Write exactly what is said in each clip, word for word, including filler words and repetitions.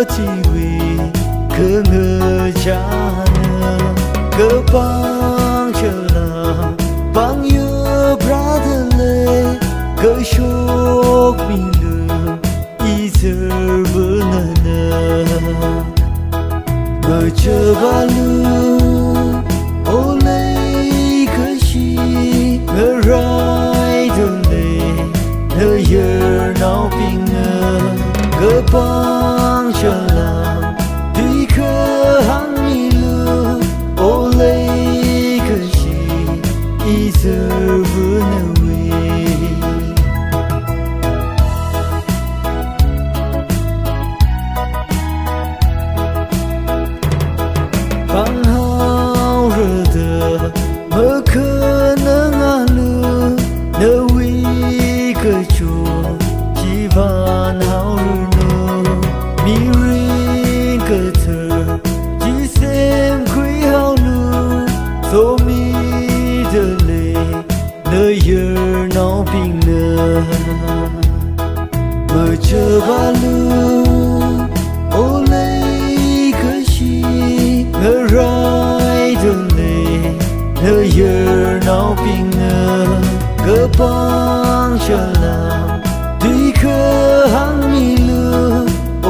Chiwui khangachāna kapang chalam pangya brother lei kashok milu izarvunana. Machabalu olei kashi ngaraidalei nayarnaobingna kapang chalam tuikahāng milu olei kashi izarvunawui. Panghaorada makhanangalu nawui kachot chivan haoranu. Mirin kathar chi semkhui haolu. Somidalei nayarnaobingna. Machabalu olei kashi ngaraidalei nayarnaobingna kapang chalam tuikahāng milu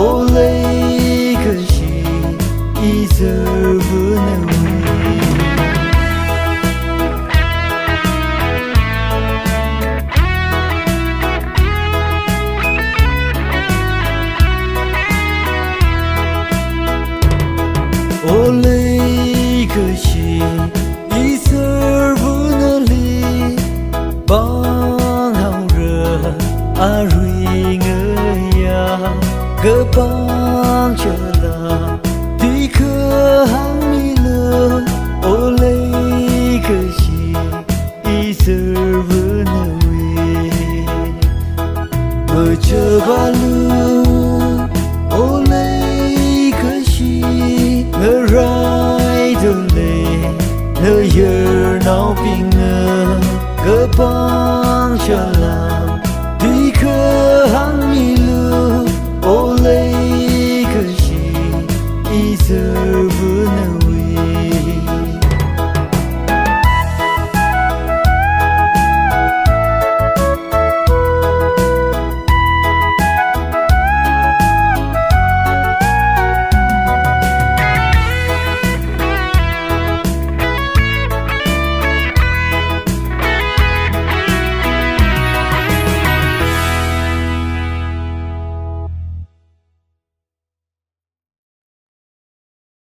olei kashi izarvunawui. Olei kashi izarvunali panghaora arui ngayā kapang chalam tuikahāng milu olei kashi izarvunawui. Machabalu